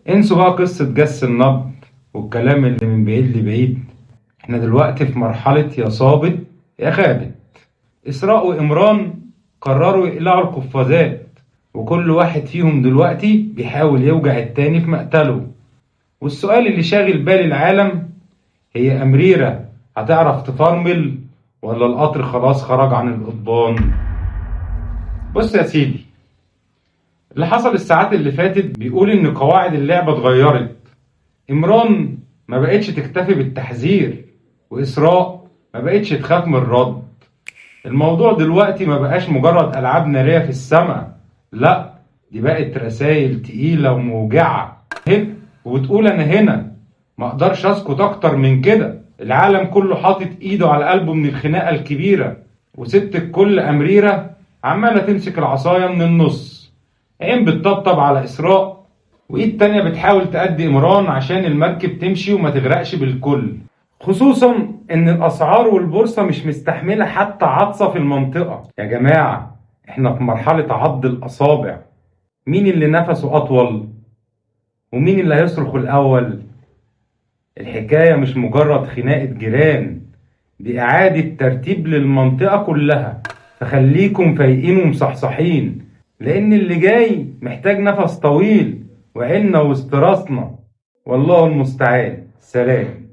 انسوا بقى قصة جس النبض والكلام اللي من بعيد لبعيد. احنا دلوقتي في مرحلة يا صابت يا خابت. إسراء وإمران قرروا يقلعوا القفازات، وكل واحد فيهم دلوقتي بيحاول يوجع التاني في مقتله. والسؤال اللي شاغل بال العالم هي أمريرة هتعرف تفرمل ولا القطر خلاص خرج عن القضبان؟ بص يا سيدي، اللي حصل الساعات اللي فاتت بيقول إن قواعد اللعبة اتغيرت. إمران ما بقتش تكتفي بالتحذير، وإسراء ما بقتش تخاف من الرد. الموضوع دلوقتي ما بقاش مجرد ألعاب نارية في السماء، لا، دي بقت رسائل تقيلة وموجعة. هنا وبتقول أنا هنا ما أقدرش أسكت أكتر من كده. العالم كله حاطط إيده على قلبه من الخناقة الكبيرة، وست الكل أمريرة عمالة تمسك العصاية من النص. عين بتطبطب على إسراء، وإيد تانية بتحاول تأدي إمران عشان المركب تمشي وما تغرقش بالكل، خصوصا إن الأسعار والبورصة مش مستحملة حتى عطسة في المنطقة. يا جماعة إحنا في مرحلة عض الأصابع، مين اللي نفسه أطول ومين اللي هيصرخ الأول؟ الحكاية مش مجرد خناقة جيران، دي إعادة ترتيب للمنطقة كلها. فخليكم فايقين ومصحصحين، لأن اللي جاي محتاج نفس طويل وعنا وسط راسنا. والله المستعان. سلام.